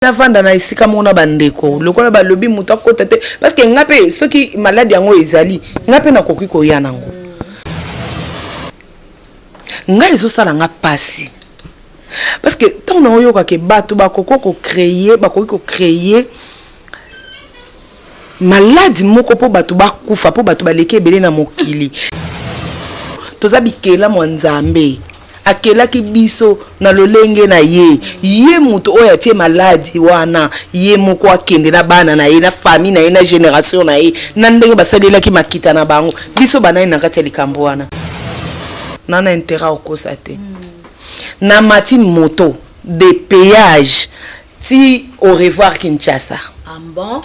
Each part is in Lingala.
Navanda na esika moko na bandeko lokola balobi moto akota te, parce que nga mpe soki maladi yango ezali, nga mpe nakoki koya nango. Ngai ezosala nga mpasi, parce que ntango naoyokake bato bakoki kocréer, bakoki kocréer maladi moko mpo bato bakufa, mpo bato baleki ebele na mokili. Toza bikelamu ya Nzambe, akelaki biso na lolenge na ye. Ye moto oyo atie maladi wana, ye moko akende na bana na ye, na famille na ye, na génération na ye, na ndenge basalelaki makita na bango. Biso banani na kati ya likambo wana? Na intérêt okosa te. Na mati moto de péage ti au revoir Kinshasa. Ah bon?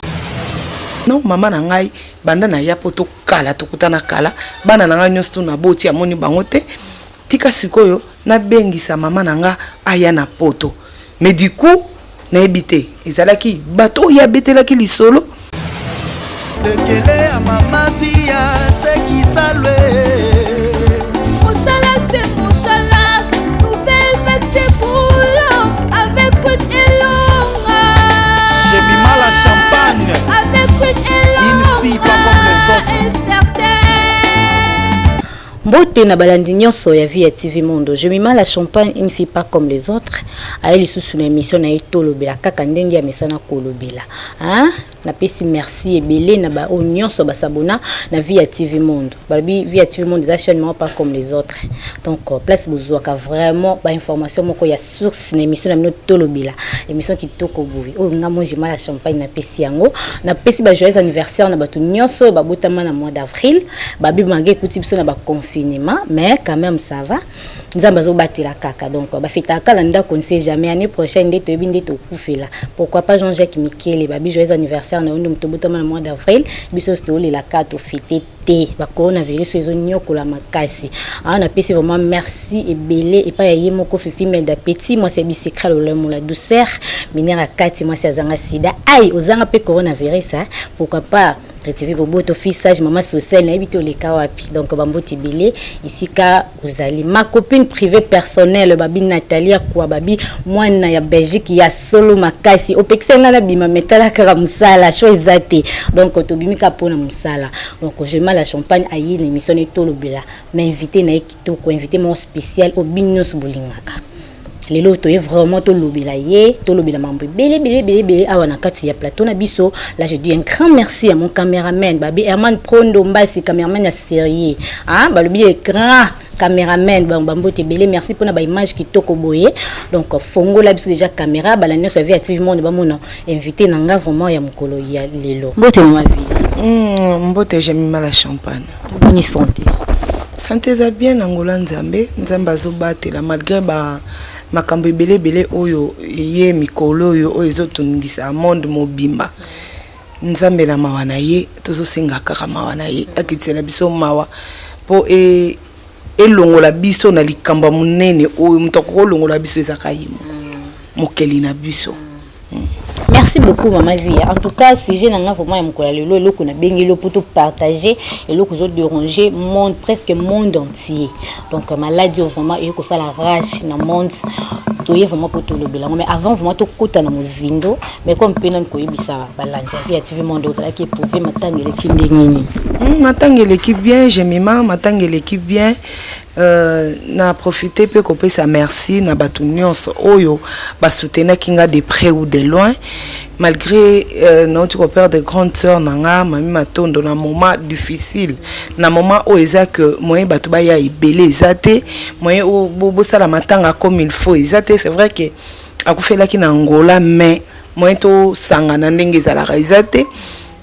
Non, mama na ngai, banda na ya po tokala, tokutana kala. Bana na ngai nyonso to naboti, amoni bango te. Tika sikoyo nabengisa mama na nga aya na Poto. Mais du coup nayebi te, ezalaki bato oyo abetelaki lisolo. Sekele ya mama Via sekisalwe. Mosala se mosala, nouvelle veste boulot avec Elonga. Jemima la Champagne. Avec Elonga. Une fille pas comme les autres. Est certain. Mbote na balandi nyonso ya Vie ya TV Mondo. Jemima la Champagne, une fille pas comme les autres, aye lisusu na émission na ye Tolobela, kaka ndenge ya mesana kolobela, hein? Napesi merci ebele na baoyo nyonso basabona na Vie ya TV Monde. Balobi Vie ya TV Monde eza chaîne moko pas comme les autres. Donc place bozwaka vraiment bainformation moko ya source na émission na bino Tolobela, émission kitoko boye oyo nga mo Jema la Champagne napesi yango. Napesi bajoyeux anniversaire na bato nyonso oyo babotama na mois d'avril. Babi mange ekuti biso na baconfinement, mais quand même ça va, Nzambe azobatela kaka. Donc bafetaka na ndako, ne sait jamais, année prochaine nde toyebi nde tokufela. Pourquoi pas Jean-Jacques Mikele, babi joyeux anniversaire na yo nde moto obotama na mois d'avril. Biso nyonso toolelaka, tofete te, bacoronavirus oyo ezonyokola makasi awa. Napesi vraiment merci ebele epai ya ye moko Fifi Melda Petit, mwasi ya bisekra, lolemo la douceur minere ya kati, mwasi azanga sida, ai ozanga mpe coronavirus, hein? Pourquoi pas Retv Boboto, fils sage, mama social, nayebi te oleka wapi. Donc bambote ebele esika ozali. Ma copine privée personnelle, babi Nathalie Akwa, babi mwana ya Belgique ya solo makasi, opekisa ngai nabima, metala kaka mosala sho eza te. Donc tobimi kaka mpona mosala. Donc Jema la Champagne aye na émission ne Tolobela, mais invité na ye kitoko, invité moko spécial oyo bino nyonso bolingaka. Lelo toye vraiment tolobela ye, tolobela mambo ebele ebele ebele ebele awa na kati ya plateau na biso. Là, je dis un grand merci à mon caméraman, babi Herman Prondo Mbasi, caméraman ya sérieux, ah, balobi grand caméraman. Bambote ebele, merci mpona baimage kitoko boye. Donc fongola biso déjà caméra, bala nyonso ya Vie Active Monde bamona invité na nga vraiment ya mokolo ya lelo. Mbote, mama Vie. Mbote Jemima la Champagne. Boni santé? Santé eza bien na ngola Nzambe. Nzambe azobatela malgré ba makambo ebele ebele oyo eye mikolo oyo, oyo ezotungisa monde mobimba. Nzambe na mawa na ye, tozosenga kaka mawa na ye, akitisela biso mawa mpo elongola biso na likambo ya monene oyo. Moto akoki kolongola biso ezaka ye moko, mokeli na biso. Merci beaucoup, mama Via. En tout cas, sujet na nga vraiment ya mokolo ya lelo, eloko nabengeli yo mpo topartage, eloko ezodéranger monde, presque monde entier. Donc maladie oyo vraiment eye kosala rage na monde, toye vraiment mpo tolobela yango. Mais avant vraiment tokota na mozindo, mais comme mpe nani koyebisa balandi ya Vie ya TV Monde, ozalaki éprouvé, matanga eleki ndenge nini? Matanga eleki bien, Jemima, matanga eleki bien. Na profite mpe kopesa merci na bato nyonso oyo basoutenaki nga de près ou de loin, malgré nauti koperdre grande sœur na nga, Mami Matondo, na moment difficile, na moment oyo eza que moyen bato baya ebele eza te, moyen oyo bosala matanga comme il faut eza te. C'est vrai que akufelaki na Angola, mais moyen tosangana ndenge ezalaka eza te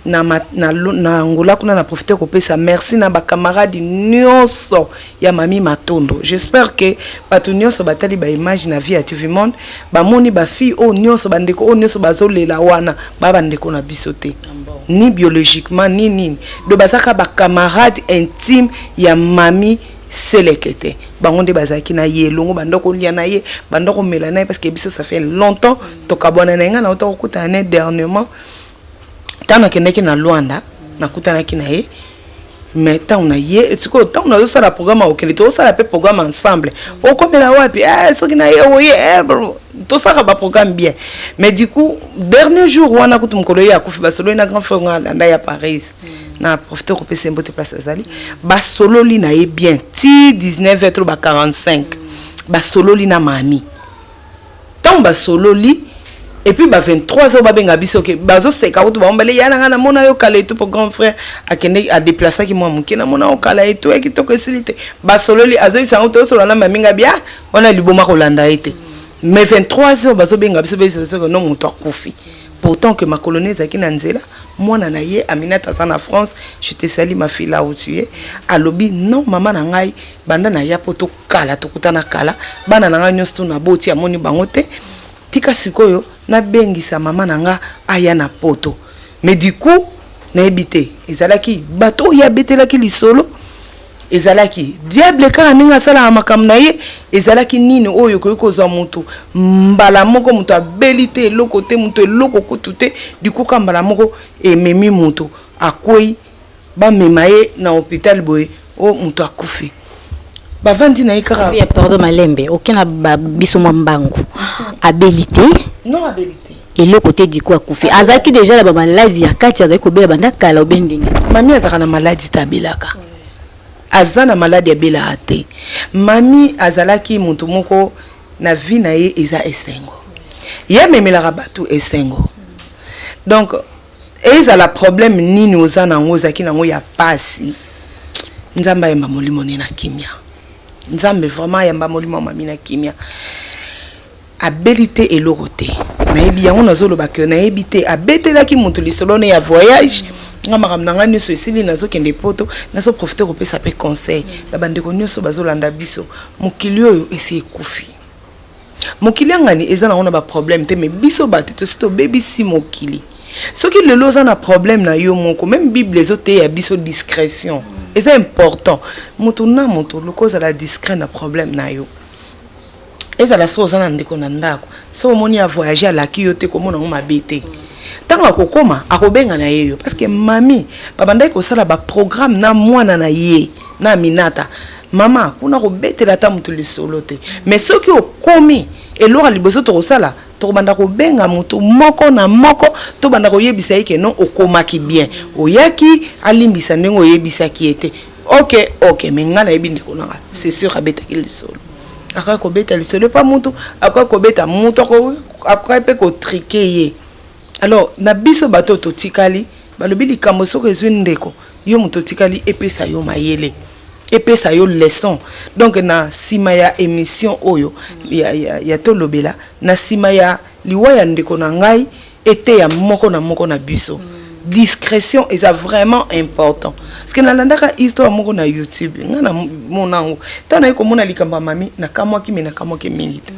na Angola kuna. Na profite kopesa merci na bacamarade nyonso ya Mami Matondo. J'espère que bato nyonso batali baimage na Vie ya TV Monde, bamoni bafille oyo nyonso, bandeko oyo nyonso bazolela wana, baa bandeko na biso te, ni biologiquement ni nini. Donc bazaka bacamarade intime ya Mami Seleke te. Bango nde bazalaki na ye elongo, banda kolia na ye, banda komela na ye, parce que biso ça fait longtemps tokabwana na ye. Ngai nauta kokutana ne dernièrement, ntango nakendaki na Lwanda, nakutanaki na ye. Mais ntango na ye sikoyo, ntango nazosala programme akokende, tozosala mpe programme ensemble. Okomela wapi? Eh, soki na ye oye, eh, tosalaka baprogramme bien. Mais du coup, dernier jour wana kutu, mokolo ye akufi, basololi na grand frère nga alanda ya Paris. Na profite kopesa ye mbote place azali. Basololi na ye bien ti 19 heures to ba 45. Basololi na mami. Ntango basololi, et puis ba 23 heures babenga biso ke bazoseka kutu baombele ya na ngai, namona yo kala etu, po grand frère akende adeplasaki mwa moke, namona yo kala etu ya kitoko esili te. Basololi, azoyebisa yango, tozosolola na mami nga bia wana liboma kolanda ye te. Mais 23 heures bazobenga biso, besoki no moto akufi, pourtant que makolo ne ezalaki na nzela. Mwana na ye Aminata aza na France. Je te salue, ma fille, là où tu es. Alobi non, mama na ngai, banda na ya po tokala, tokutana kala, bana na ngai nyonso to naboti amoni bango te. Tika sikoyo nabengisa mama na nga aya na Poto. Mais du coup, nayebi te ezalaki bato oyo abetelaki lisolo, ezalaki diable kaka ndenge asalaka makambo na ye, ezalaki nini oyo ekoki kozwa motu mbala moko? Moto abeli te, eloko te, moto eloko kutu te, likuka mbala moko ememi moto, akwei, bamema ye na hôpital boye, o moto akufi, bavandi na ye kaka. Ya pardon, malembe, oke na biso mwa mbangu. Abeli te? Non, abeli te. Eloko te. Diku akufi, azalaki déjà na bamaladi ya kati, azalaki kobela banda kala obe ndenge? Mami azalaka na maladi te, abelaka, aza na maladi, abelaka te. Mami azalaki moto moko na vie na ye eza esengo, ye amemelaka bato esengo. Donc ezala problème nini oza nango, ozalaki nango ya pasi, Nzambe ayamba molimo ne na kimia. Nzambe vraiment ayamba molimo ya mami na kimia. Abeli te, eloko te. Nayebi yango, nazoloba ke nayebi te abetelaki moto lisolo ne ya voyage. Nga makambo na ngai nyonso esili, nazokende Poto. Nazoprofite kopesa mpe conseil na bandeko nyonso bazolanda biso. Mokili oyo esi ekufi, mokili yangani eza nango na baproblème te, mais biso bato tosi tobebisi mokili. Soki lelo oza na problème na yo moko, même Bible ezoteya biso discrétion eza important. Moto na moto, luka ozala discret na problème na yo. Ezala so oza na ndeko na ndako, so omoni avoyage, alaki yo te, komona yango mabe te. Ntango akokóma, akobenga na ye yo, parce que mami babandaki kosala baprogramme na mwana na ye na Aminata. Mama kuna kobetela ata moto lisolo te, mais soki okomi, eloko ya liboso tokosala, tokobanda kobenga moto moko na moko, tobanda koyebisa ye ke non, okomaki bien, oyaki, alimbisa ndenge oyebisaki ye te. Ok, mais ngai nayebi ndeko nanga, c'est sûr abetaki lisolo. Akoki kobeta lisolo epa mutu, akoki kobeta mutu, akoki mpe kotriquer ye. Alors na biso bato oyo totikali, balobi likambo soki ezwi ndeko yo, moto otikali, epesa yo mayele, epesa yo leçon. Donc na nsima ya émission oyo ya tolobela, na nsima ya liwa ya ndeko na ngai, eteya moko na moko na biso, discrétion eza vraiment important. Parce que nalandaka histoire moko na YouTube, nga na mona yango. Ntango naye komona likambo ya mami, nakamwaki, me nakamwaki mingi te.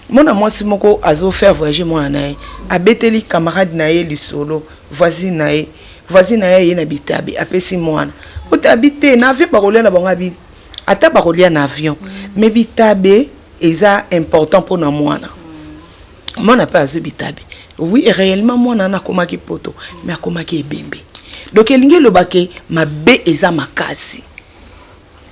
Mwana mwasi moko azofaire voyager mwana na ye, abeteli camarade na ye lisolo, voisine na ye. Voisine na ye ye na bitabe, apesi mwana ote, abi te na avion bakolia na bango, abi ata bakolia na avion, mais bitabe eza important mpona mwana. Mwana mpe azwi bitabe. Oui, réellement mwana wana akomaki Poto, mais akomaki ebembe. Donc elingi elobake mabe eza makasi.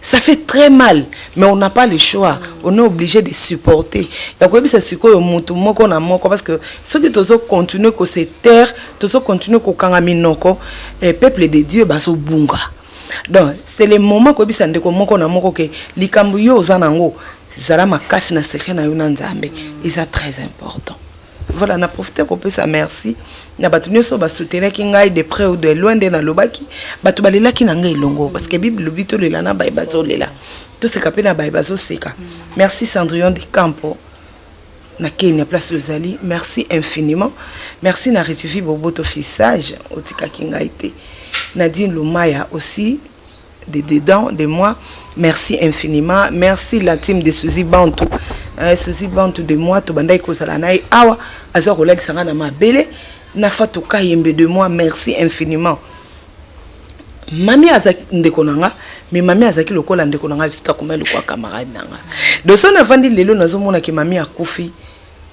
Ça fait très mal, mais on n'a pas le choix, on est obligé de supporter. Ya koyebisa sikoyo motu moko na moko, parce que soki tozocontinue kose taire, tozocontinue kokanga minoko, eh, peuple de Dieu bazobunga. Donc c'est le moment koyebisa ndeko moko na moko ke likambo yo oza nango, zala makasi na secret na yo na Nzambe, eza très important. Voilà, na profite kopesa merci na bato nyonso basoutenaki ngai de près ou de loin. Nde nalobaki, bato balelaki na ngai elongo, parce que Bible elobi tolela na baye bazolela, toseka mpe na baye bazoseka. Merci Cendrillon de Campo na Kenya, place ozali, merci infiniment. Merci na Retifi Boboto Fissage, otikaki ngai te. Nadine Lumaya aussi, de dedans de moi, merci infiniment. Merci la team de Suzy Bantu, Suzy Bantu de moi, tobandaki kozala na ye awa, aza kolalisa ngai na mabele. Na Fatou Kayembe de moi, merci infiniment. Mami azalaki ndeko na nga, mais mami azalaki lokola ndeko na nga lisusu, akoma lokola camarade na nga. Donc so navandi lelo, nazomonaki mami akufi,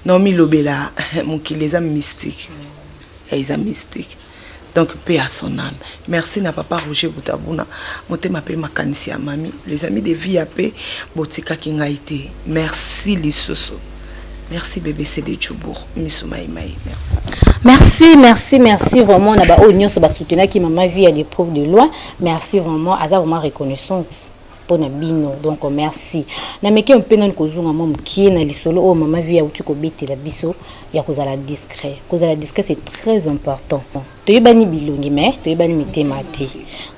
naomilobela mokili eza mystique, eza mystique. Donc paix à son âme. Merci na papa Roger Butabuna, motema pe makanisi ya mami, les amis de vie ya pe botikaki ngai te. Merci lisusu. Merci BBC de Tchoubour, miso mai mai. Merci. Merci, merci, merci vraiment na ba oyo nyonso ba soutenaki mama vie ya de preuve de loin. Merci vraiment, aza vraiment reconnaissante mpona bino, donc merci. Nameki mpe nani kozonga mwa mokie na lisolo oyo mama vie auti kobetela biso ya kozala discret. Kozala discret, c'est très important. Toyebani bilongi, mais toyebani mitema te.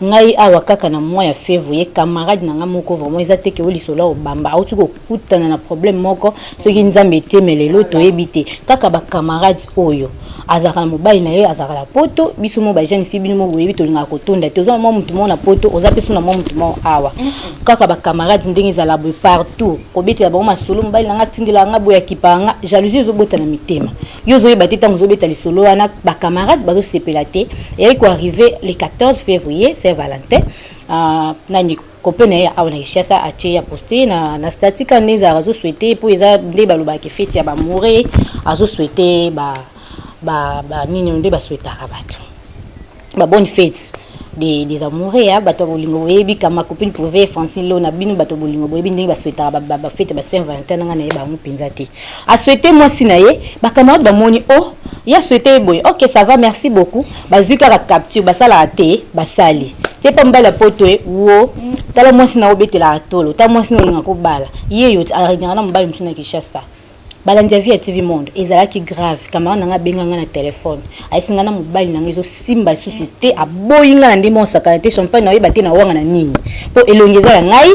Ngai awa kaka na mois ya février, camarade na nga moko, vraiment eza te ke o lisolo ya obamba, auti kokutana na problème moko, soki Nzambe te, mais lelo toyebi te. Kaka bacamarade oyo azalaka na mobali na ye, azalaka na poto. Biso mo bajeune fille, bino mo boyebi, tolingaka kotonda te. Oza na mwa motu moko na poto, oza mpe so na mwa motu moko awa. Kaka bacamarade, ndenge ezala boye partout, kobetela bango masolo, mobali na nga atindelaka nga boye, akipaka nga. Jalousie ezobota na mitema. Yo ozoyeba te, ntango ozobeta lisolo wana, bacamarade bazosepela te. Eyaki koarrive le 14 février, saint Valentin, nani copain na ye awa na Kinshasa atie ya poste na statut kaka nde ezalaka, azosouhaite, mpo eza nde balobaka fête ya baamoureux, azosouhaite ba nini nde basouhaitaka bato ba bonne fête des amoureux ya bato ya bolingo. Boyebi kama copine privée Francine Lona, bino bato ya bolingo boyebi ndenge basouhaitaka bafête ba saint Valentin. Nanga nayeba yango mpenza te. Asouhaite mwasi na ye, bacamarade bamoni o ye asouhaite boye, ok, ça va, merci beaucoup. Bazwi kaka capture, basalaka te, basali te mpa mobali ya poto e wo. Tala mwasi na obetelaka tolo, tala mwasi na olingaka kobala ye yo alingaka na mobali mosusu na Kinshasa. Balandi ya Vie ya TV Monde, ezalaki grave. Camarade na nga abenga nga na telefone, ayesi nga na mobali na nga ezosimba lisusu te, aboyi nga na ndenge mosakana te. Champagne, naoyeba te na wanga na nini, mpo elongi eza ya ngai,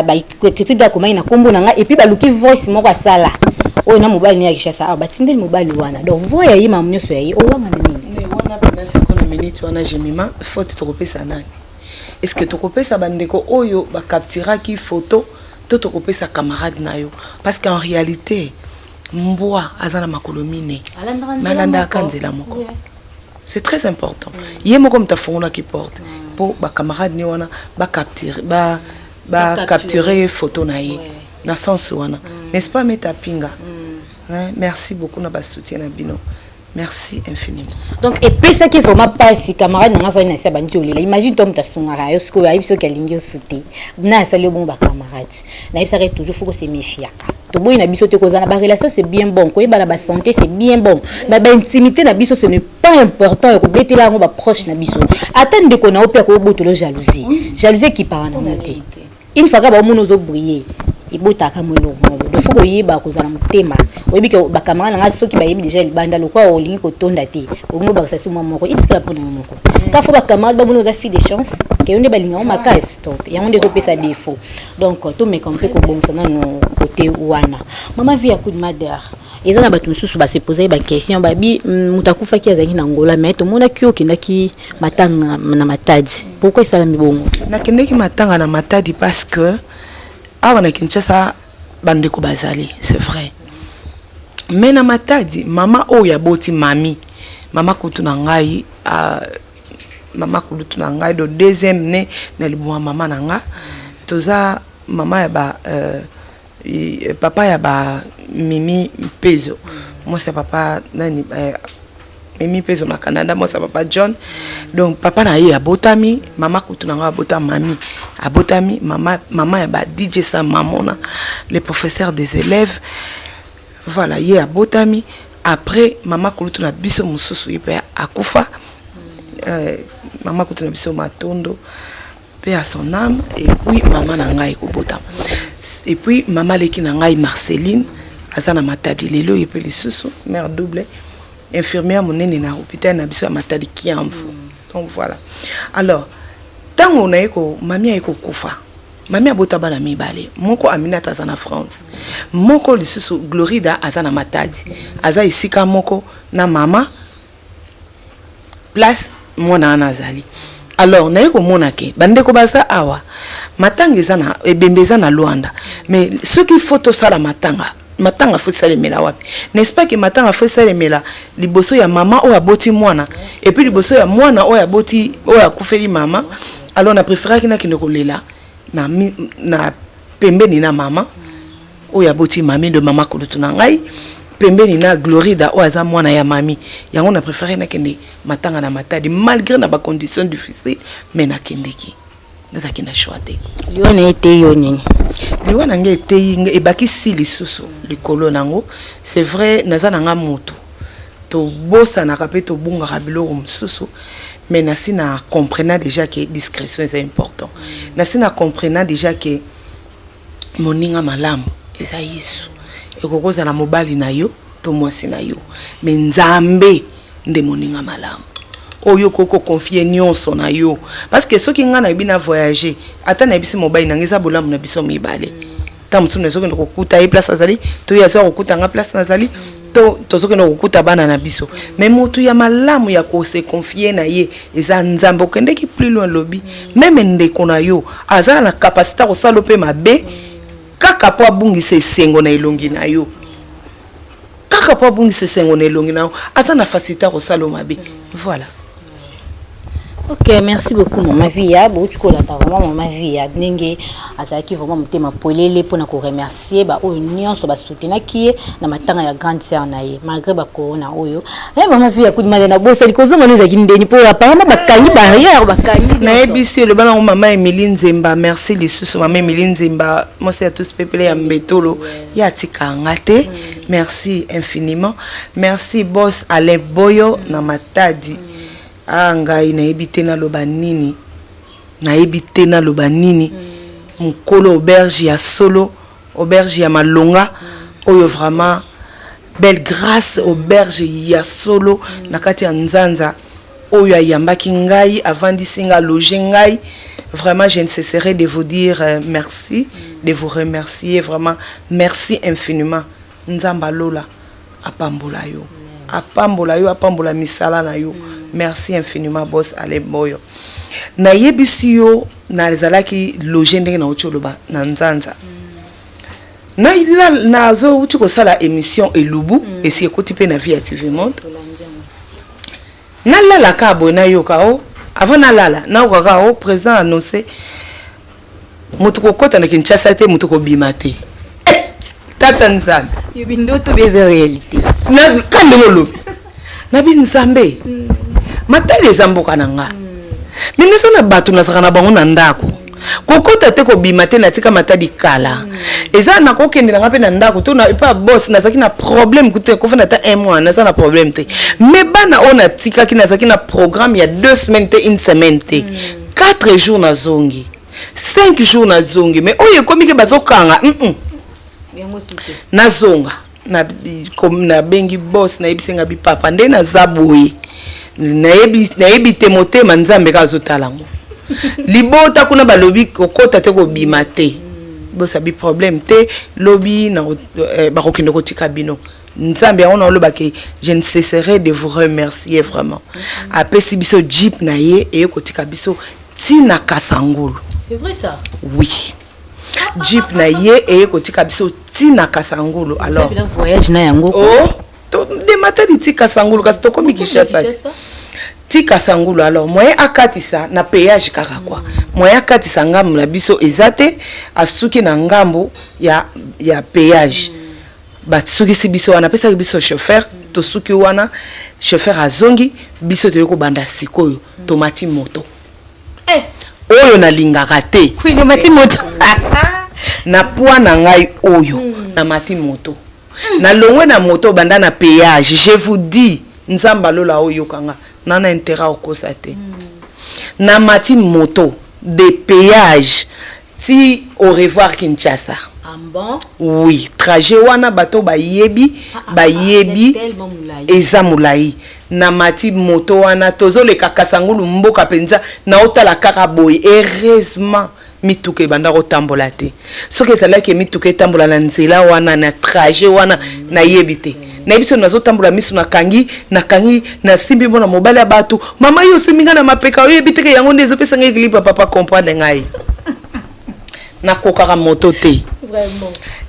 baécriture akomaki na nkombo na ngai. Et puis baluki voice moko asala oyo na mobali ne ya Kinshasa awa, batindeli mobali wana. Donc voix ya ye, makambo nyonso ya ye, owanga na nini? Mais wana mpena sikoyo, na minute wana, Jemima, faute tokopesa nani? Est ce que tokopesa bandeko oyo bacapturaki photo to tokopesa camarade na yo? Parce qu'en réalité, mbwa aza na makolo mine, mais alandaka nzela moko. C'est très important. Ye moko moto afungolaki porte mpo bacamarade ne wana bacapture bacapture ye photo na ye na sens wana, n'est-ce pas, Meta Pinga? Hein, merci beaucoup na basoutien na bino, merci infiniment. Donc epesaki vraiment mpasi. Camarade nanga fai na se abandi olela. Imagine to moto asungaka yo, sikoyo ayebi soki alingi osu te na asali yo bongo. Bacamarade, nayebisaka ye toujours, faut kose méfiaka. Toboyi na biso te kozala na barelation, c'est bien bon, koyeba na basanté, c'est bien bon, mais baintimité na biso, ce n'est pas important ya kobetela yango baproche na biso. Ata ndeko na yo mpe akobotola. Jalousie, jalousie ekipaka nango te. Une fois kaka baomona ozobrille, ebotaka mo eloko moko. Donc faut koyeba kozala motema. Oyebi ke bacamarade na nga, soki bayebi déjà libanda, lokwa olingi kotonda te, olingi obakisa so mwa moko, etikala mpona yo moko. Ka faut bacamarade bamoni oza fille de chance, ke yo nde balinga ngo makasi. Donc yango nde ezopesa défaut. Donc tomeka mpe kobongisa nano kote wana. Mama Vie ya coup de madere, eza na bato mosusu base pose baquestion, babi moto akufaki azalaki na Ngola, mais tomonaki okendaki matanga na Matadi. Pourquoi esalami bongo? Nakendeki matanga na Matadi parce que awa na Kinshasa bandeko bazali, c'est vrai, mais na Matadi, mama oyo aboti mami, mama kutu na ngai, mama kulutu na ngai, do deuxième né na liboma mama na nga, toza mama ya ba papa ya ba Mimi Mpezo, mwasi ya papa nani, Mimi Mpezo na Canada, mwasi ya papa John. Donc papa na ye abotami, mama kutu na ngai abota mami, abotami mama, mama ya ba DJ Sam Mamona, le professeur des élèves. Voilà, ye abotami. Après, mama kulutu na biso mosusu, ye mpe akufa, mama kutu na biso Matondo, paix à son âme. Et puis mama na ngai kobotama, et puis mama leki na ngai Marceline aza na Matadi lelo, ye mpe lisusu mère double, infirmière monene na hôpital na biso ya Matadi Kiamvu. Donc voilà. Alors ntango naye ko mami aye kokufa, mami abota bana mibale: moko Aminata aza na France, moko lisusu Glorida aza na Matadi, aza esika moko na mama place mwana wana azali. Alors naye komona ke bandeko baza awa, matanga eza na ebembe eza na Lwanda, mais soki faut tosala matanga, matanga faut esalemela wapi? N'est-ce pas ke matanga faut esalemela liboso ya mama oyo aboti mwana, et puis liboso ya mwana oyo aboti, oyo akufeli mama? Alors na préféraki nakende kolela na pembeni na mama oyo aboti mami, de mama kulutu na ngai. Pembeni na Glorida oyo aza mwana ya mami yango, na préféré nakende matanga na Matadi malgré na bacondition difficile, mais nakendeki, nazalaki na choix te. Liwa na ye eteyi yo nini? Liwa na ngai eteyi ngai, ebakisi lisusu likolo nango. C'est vrai, naza na nga motu, tobosanaka mpe tobungaka biloko mosusu, mais nasi na comprenant déjà que discrétion eza important. Nasi na comprenant déjà que moninga malamu eza Yesu. Ekoki kozala mobali na yo to mwasi na yo, mais Nzambe nde moninga malamu oyo okoki koconfier nyonso na yo, parce que soki ngai nayebi na voyage, ata nayebisi mobali na ngai, eza bolamu na biso mibale. Ta mosusu nazokende kokuta ye place azali, to ye azoya kokuta nga place nazali, to tozokende kokuta bana na biso. Mais motu ya malamu ya kose confier na ye eza Nzambe. Okendeki plus loin, lobi même ndeko na yo aza na capacité kosala mpe mabe kaka mpo abungisa esengo na elongi na yo, kaka mpo abungisa esengo na elongi na yo, aza na facilité ya kosala mabe. Voilà. Ok, merci beaucoup, Mama Via. Bouti kolanda vraiment Mama Via, ndenge azalaki vraiment motema polele mpona koremercier baoyo nyonso basoutenaki ye na matanga ya grande sœur na ye malgré bacorona oyo. Mama Via, kudimale na bosali kozonga no ezalaki ndeni? Mpo apparemment bakangi barrière, bakangi. Nayebi si eloba nango Mama Emili Nzemba. Merci lisusu, Mama Emili Nzemba, mwasi ya tous pepele ya mbetolo, ye atikanga te. Merci infiniment. Merci boss Alain Boyo na Matadi. A ngai nayebi te naloba nini, nayebi te naloba nini. Mokolo auberge ya solo, auberge ya malonga oyo, vraiment belle grâce, auberge ya solo na kati ya Nzanza, oyo ayambaki ngai, avandisi ngai, aloge ngai. Vraiment, je ne cesserai de vous dire merci, de vous remercier vraiment. Merci infiniment. Nzambe alola apambola yo, apambola yo, apambola misala na yo. Merci infiniment, boss Ale Boyo. Nayebisi yo, nazalaki loge ndenge nauti oloba na Nzanza, nazouti kosala émission elubu, esi ekoti mpe na Vie ya TV Monde. Nalalaka boye, nayoka o avant nalala, nayokaka o président annonce moto kokɔta na Kinshasa te, moto kobima te. Tata Nzambe! Yobi ndoto be eza réalité? Ka ndenge olobi, nabi Nzambe, Matali eza mboka na nga, mais naza na bato nazalaka na bango na ndako. Kokota te, kobima te, natika Matadi kala. Eza nakokende na nga mpe na ndako to epa boss, nazalaki na problème kute kofanda ata un mois, naza na problème te. Mais bana oyo natikaki, nazalaki na programme ya 2 semaines te, une semaine te, 4 jours nazongi, 5 jours nazongi. Mais oyo ekomi ke bazokanga, Nazonga, nabengi boss, nayebisi nga bipapa nde naza boye, nayebi te, motema Nzambe kaka azotala yango. Libota kuna balobi kokɔta te, kobima te. Bosabi problème te, lobi bakokende kotika bino. Nzambe yango naolobaki, je ne cesserai de vous remercier vraiment. Apesi biso jeep na ye, eye kotika biso ntina Kasangulu. C'est vrai, ça? Oui, jeep na ye eye kotika biso ntina Kasangulu. Alors voyage na yango? Oh, de Matadi ti Kasangulu, kasi tokomi Kinshasa ti Kasangulu. Alors moyen akatisa na péage kaka kwa moyen akatisa ngambo na biso eza te, asuki na ngambo ya péage. Basukisi biso wana, apesaki biso chauffeur, tosuki wana, chauffeur azongi, biso toyei kobanda sikoyo, tomati moto. Oyo nalingaka te. Omati moto? Na poids na ngai oyo, namati moto, nalongwe na moto banda na péage. Je vous dis, Nzambe alola oyokanga, nana intérêt okosa te. Namati moto de péage ti au revoir Kinshasa. Ah bon? Oui, trajet wana bato bayebi, bayebi eza molai. Namati moto wana, tozoleka Kasangulu, mboka mpenza naotala kaka boye. Heureusement mituka ebanda kotambola te. Soki ezalaki mituka etambola na nzela wana, na trajet wana, nayebi te. Nayebi so nazotambola, miso nakangi, nakangi, nasimbi mpona mobali ya bato. Mama, yo osimbi ngai na mapeka, oyebi teke yango nde ezopesa ngai équilibre. Papa, comprendre ngai, nakokaka moto te.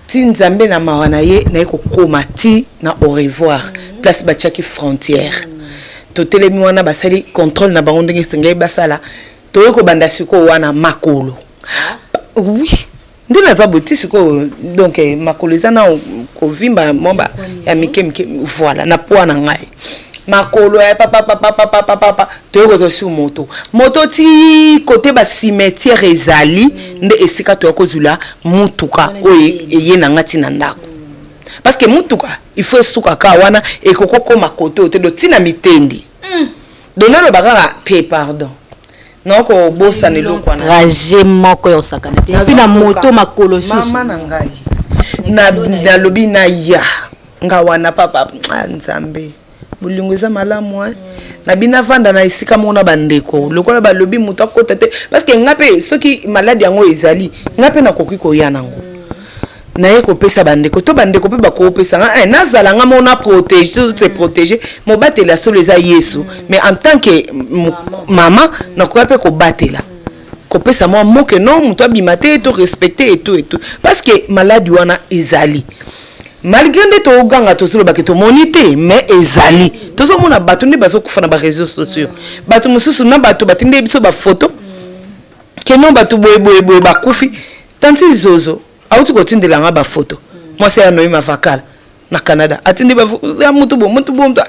Ti Nzambe na mawa na ye, naye kokóma ti na au revoir, place batiaki frontière. Totelemi wana, basali contrôle na bango ndenge esengeli basala. Toye kobanda sikoyo wana makolo, oui. Nde naza boye ti sikoyo, donc makolo eza na kovimba mwa ya mike mike. Voilà, na poids na ngai, makolo ya papapapapapapa. Toyei kozwa sur moto, moto ti kote bacimetière ezali, nde esika toya kozwila mutuka oyo eye na nga ntina ndako, parce que mutuka il faut esuka kaka wana, ekoki okóma kote oyo te. Do ntina mitendi, donc naloba kaka te, pardon, nakobosana eloko wana. Trajet moko ya osakana te, et puis na moto, makolo susu. Mama na ngai, nalobi na ya nga wana, papa, ah, Nzambe, bolingo eza malamu. Na bino avanda na esika moko na bandeko, lokola balobi moto akota te, parce que nga mpe soki maladi yango ezali, nga mpe nakoki koya nango, naye kopesa bandeko to bandeko mpe bakopesa nga. Nazala nga moko na protège, to se protéger. Mobateli ya solo eza Yesu, mais en tant que mama, nakoya mpe kobatela, kopesa mwa moke. No, moto abima te, to respecte et tout et tout, parce que maladi wana ezali, malgré nde toganga, tozolobaki tomoni te, mais ezali. Tozomona bato nde bazokufa na baréseaux sociaux, bato mosusu na bato batindi biso bafoto keno bato boye boye boye bakufi. Tanti Zozo auti kotindela nga bafoto, mwasi ya Noyi Mavakala na Canada, atindi ya mutu bo mutu bo mutu,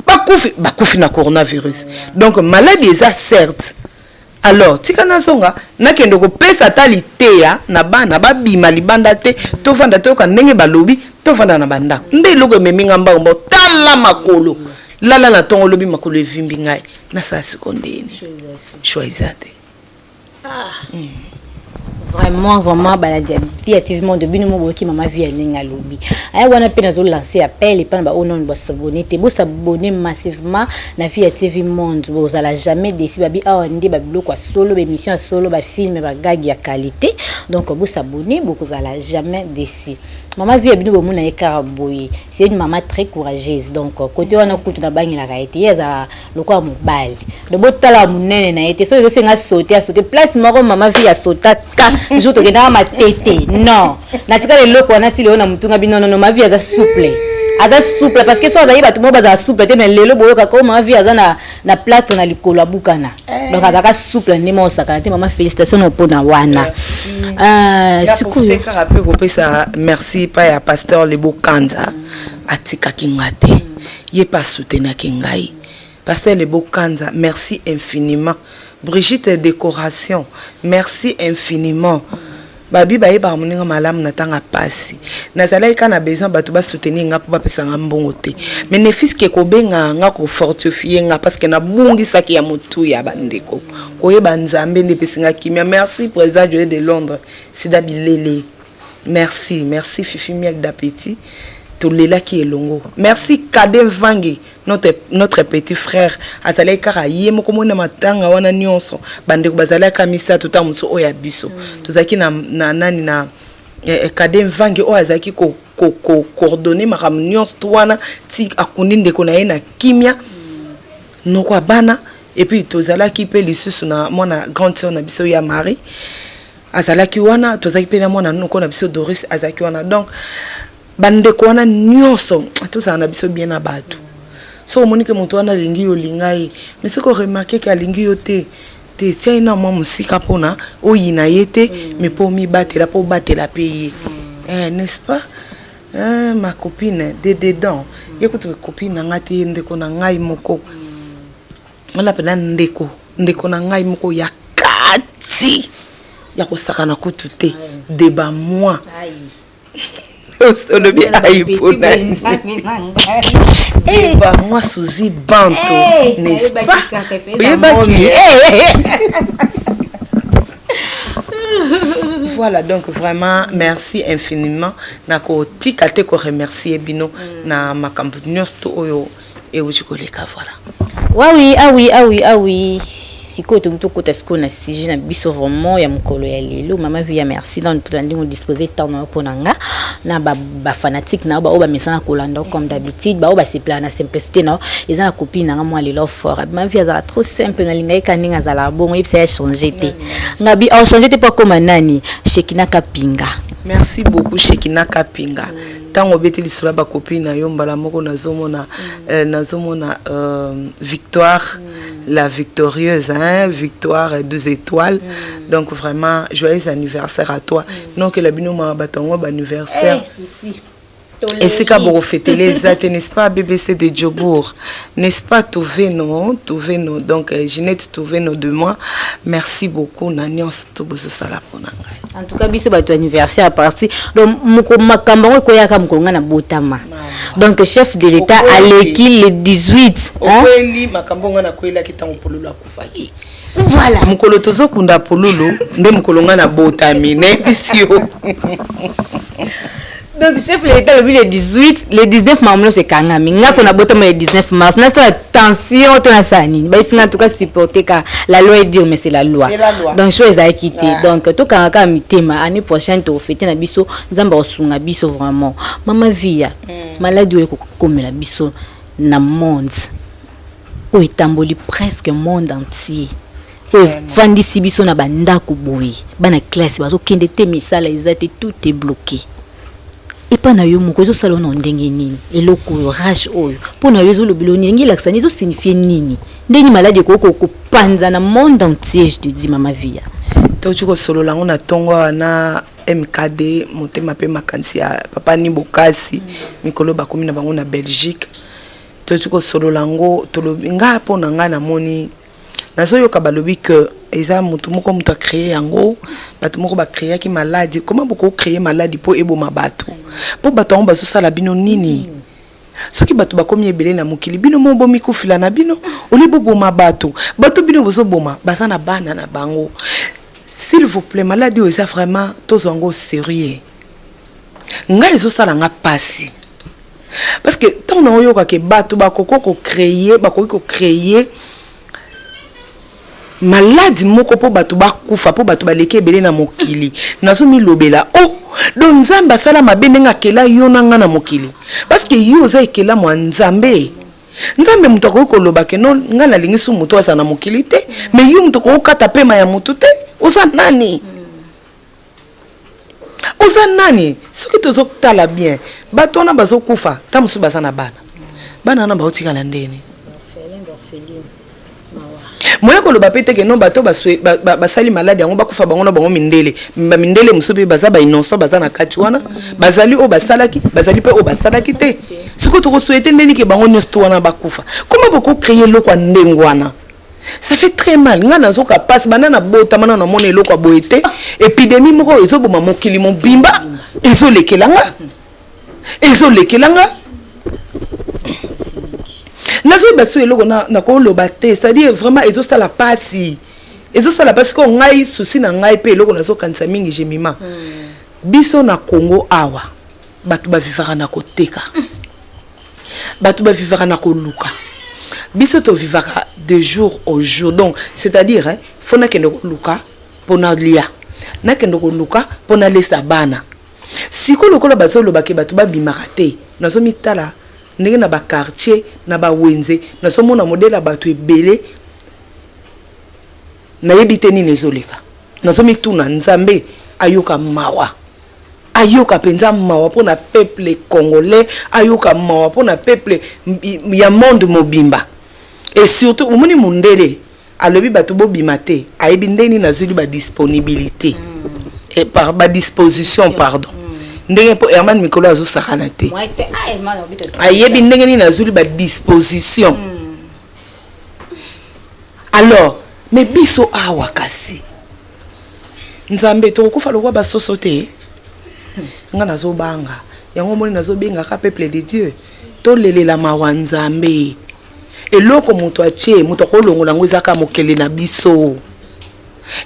bakufi, bakufi na coronavirus. Donc maladie eza, certes. Alors tika nazonga, nakende kopesa ata liteya na bana, babima libanda te, tovanda, toyoka ndenge balobi, tovanda na bandako. Nde eloko ememi nga mbango mbango. Tala makolo, lala na ntongo, olobi makolo evimbi ngai, nasala siko ndeni? Choix eza te. Vraiment, vraiment, baladi ya TV Monde, bino mo boyoki mama Vie ndenge alobi. Aya wana mpe nazolancer appel epai na baoyo nano bas'abonner te: bos'abonner massivement na Vie ya TV Monde, bozala jamais déçus. Babi awa nde babiloko ya solo, baémission ya solo, bafilm, bagag ya qualité. Donc bos'abonner, bokozala jamais déçus. Mama Vie ya bino, bomona ye kaka boye, c'est une maman très courageuse. Donc côté wana kutu nabangelaka ye te, ye azala lokola mobali. Donc botala monene na ye te, soki ezosenga saute, asaute place moko. Mama Vie asota ka jour tokendaka Matete, non, natikala eloko wana ti lelo na motunga bino. Nono, mama Vie aza souple, aza souple, parce que so azali bato moko bazala souple te. Mais lelo boyokaka o mama Vie aza na plâtre na likolo, abukana. Donc azalaka souple nde moko osakana te. Mama, félicitation na mpona wana. Sikoyo kaka mpe kopesa merci epai ya pasteur Lebo Kanza, atikaki nga te, ye mpe asoutenaki ngai. Pasteur Lebo Kanza, merci infiniment. Brigitte Décoration, merci infiniment. Babi bayebaka moninga malamu na ntango pasi. Nazalaki kaka na besoin bato basoutenir nga mpo bapesa nga mbongo te, mais ne fût-ce que kobenga nga, kofortifier nga, parce que nabungisaki ya motu ya bandeko. Koyeba Nzambe nde epesi nga kimia. Merci président Joe de Londres, Sida Bilele, merci, merci Fifi Miel d'Appétit, tolelaki elongo. Merci Kade Mvangi, notre petit frère, azalaki kaka ye moko mona matanga wana nyonso. Bandeko bazalaki misato, ntango mosusu oyo ya biso tozalaki na nani na Kade Mvangi oyo azalaki kocoordonner makambo nyonso to wana ti akundi ndeko na ye na kimia, noko ya bana. Et puis tozalaki mpe lisusu na mwana grande sœur na biso ya Marie, azalaki wana. Tozalaki mpe na mwana noko na biso Doris, azalaki wana. Donc bandeko wana nyonso, tozala na biso bien na bato. Soki omoni ke moto wana alingi yo, olinga ye, mais soki oremarquer ke alingi yo te te, tia ye na mwa mosika, mpona oyina ye te, mais mpo omibatela, mpo obatela mpe ye, n'est-ce pas? Ma copine de dedans, ye kutu copine na ngai te, ye ndeko na ngai moko wana mpena, ndeko na ngai moko ya kati ya kosakana kutu te, de bamoi. Olobi ai mpona deba mwa Suzi Banto, n'est-ce pas? Oyebaki. Voilà, donc vraiment merci infiniment. Nakotika te koremercier bino na makambo nyonso to oyo euti koleka. Voilà. Wawi, awi, awi, awi. Sikoyo tokoki tokota sikoyo na sujet na biso vraiment ya mokolo ya lelo. Mama Via, merci donc mpona ndenge odispose temps na yo mpo na nga na bafanatique na yo, baoyo bamesana kolanda comme d'habitude, baoyo basepelaka na simplicité na yo. Eza na copine na nga mwa lelo fort. Mama Via azalaka trop simple, nalingaki ka ndenge azalaka bongo. Yebisa ya change te, ngabi aochange te mpo akóma nani, Shekina Kapinga. Merci beaucoup, Shekina Kapinga. Ntango obeti lisolo ya bacopine na yo, mbala moko nazomona Victoire, la victorieuse, hein, Victoire 12 étoiles. Donc vraiment, joyeux anniversaire à toi. Donc la bino ma bato yango baanniversaire. Souci. Esika bokofetele eza te, n'est-ce pas? BBC de Jobourg, n'est-ce pas? Toveno, Toveno, donc Ginette Toveno de moi, merci beaucoup na nyonso to bozosala mpona ngai. En tout cas, biso bato anniversaire à partir, donc moko makambo yango ekoyaka mokolo ngai na botama. Donc chef de l'État aleki le 18, hein? Okweli makambo ngai nakwelaki ntango Pololo akufaki. Voilà. Mokolo tozokunda Pololo nde mokolo ngai nabotami, nayebisi yo. Donc chef de l'État alobi le 18, le 19 makambo nyonso ekangami. Nga mpo nabotama le 19 mars, nasala tension to nasala nini? Bayesinga, en tout cas supporter ka la loi est dure, mais c'est la loi. C'est la loi. Donc choix ezalaki te. Donc tokanga kaka mitema, année prochaine tokofete na biso, Nzambe akosunga biso vraiment. Mama Via, maladie oyo ekokomela biso na monde oyo etamboli presque monde entier, oyo efandisi biso na bandako boye, bana classe bazokende te, misala eza te, tout est bloqué. Epa na yo moko ezosala ono ndenge nini? Eloko oyo, rage oyo, mpo na yo ezolobela nini? Ndenge elakisa nini? Ezosignifie nini? Ndenge maladie ekoki kopanza na monde entier, je te dis, Mama Via? Toki kosolola yango na ntongo awa na MKD, motema mpe makanisi ya papa ni Bokasi. Mikolo bakomi na bango na Belgique, toki kosolola yango. Tolobi, ngai mpo na ngai namoni, nazoyoka balobi ke eza motu moko, moto acréer yango, bato moko bacréaki maladie. Comment bokocréer maladie mpo eboma bato? Mpo bato yango bazosala bino nini? Soki bato bakomi ebele na mokili, bino mo bomikufila na bino, oli boboma bato. Bato bino bozoboma baza na bana na bango. S'il vous plaît, maladie oyo eza vraiment, tozwa yango sérieux. Ngai ezosala nga mpasi parce que ntango na oyokake bato bakoki kocréer, bakoki kocréer maladie moko mpo bato bakufa, mpo bato baleki ebele na mokili, nazomilobela: o oh, donc Nzambe asala mabe ndenge akela yo na nga na mokili? Parce que yo oza ekelamu ya Nzambe. Nzambe moto akoki koloba ke no, ngai nalingi su moto aza na mokili te, mais yo moto okokata pema ya motu te. Oza nani? Oza nani? Soki tozotala bien, bato wana bazokufa, ta mosusu baza na bana. Bana wana baotikala ndeni? Moya koloba mpe teke no, bato basali maladie yango bakufa bango na bango. Mindele, bamindele mosusu mpe baza bainnocent, baza na kati wana, bazali oyo basalaki, bazali mpe oyo basalaki te. Sikoyo tokosouhaiter ndeni ke bango nyonso to wana bakufa? Koma bokocréer eloko ya ndenge wana, ça fait très mal. Ngai nazoka mpasi. Banda nabotama na namona eloko ya boye te. Épidémie moko oyo ezoboma mokili mobimba, ezolekela nga, ezolekela nga. Nazoyeba so eloko nakoloba te. C'est-à-dire vraiment ezosala mpasi, ezosala mpasi ko ngai souci na ngai mpe eloko nazokanisa mingi, Jemima, biso na Congo awa, bato bavivaka na koteka, bato bavivaka na koluka. Biso tovivaka de jour au jour. Donc c'est-à-dire, hein, faut nakende koluka mpo nalia, nakende koluka mpo nalesa bana. Sikoyo lokola bazolobake bato babimaka te, nazomitala ndenge na baquartier, na bawenze, nazomona modèle ya bato ebele, nayebi te nini ezoleka. Nazomituna, Nzambe ayoka mawa, ayoka mpenza mawa mpona peuple congolais, ayoka mawa mpona peuple ya monde mobimba. Et surtout omoni mondele alobi bato bobima te, ayebi ndenge nini azwili badisponibilité par badisposition, pardon, ndenge mpo Herman mikolo azosakana te, ayebi ndenge nini azwili badisposition. Alors mais biso awa kasi, Nzambe, tokokufa lokwa basoso te. Nga nazobanga yango. Omoni, nazobengaka peuple de Dieu, tolelela mawa Nzambe. Eloko moto atie, moto akolongola yango ezaka mokili na biso.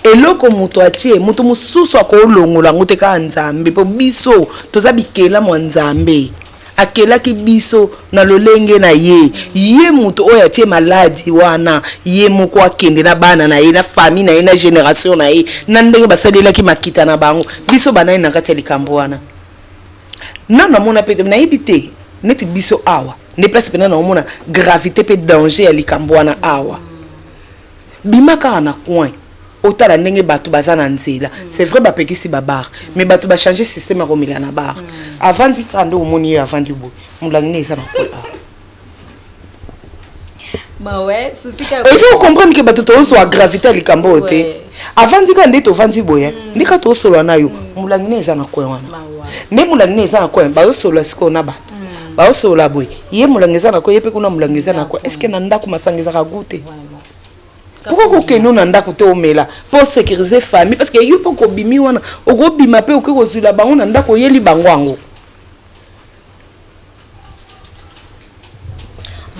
Eloko moto atie, moto mosusu akolongola yango te, kaka Nzambe. Mpo biso toza bikelamu ya Nzambe, akelaki biso na lolenge na ye. Ye moto oyo atie maladie wana, ye moko akende na bana na ye, na famille na ye, na génération na ye, na ndenge basalelaki makita na bango. Biso banani na kati ya likambo wana? Nano namona mpe te, nayebi te. Neti biso awa nde place mpena naomona gravité mpe danger ya likambo wana. Awa bima kaka na coin. Otala ndenge bato baza na nzela. C'est vrai, bapekisi babar, mais bato bachange système ya komela na bar. Avandi kaka nde omoni ye avandi boye, molangi ne eza na kwe. Ozo comprendre ke bato tozwa gravité ya likambo oyo te. Avandi kaka nde tovandi boye, nde kaka tozosolola na yo, molangi ne eza na kwe wana. Nde molangi ne eza na kwe, bazosolola sikoyo na bato, bazosolola boye, ye molangi eza na kwe, ye mpe kuna molangi eza na kwe. Est ce que na ndako masanga ezaka gu te? Pourquoi kokende na ndako te, omela mpo sécuriser famille? Parce que yo mpo kobimi wana, okobima mpe okoki kozwila bango na ndako, oyeli bango yango.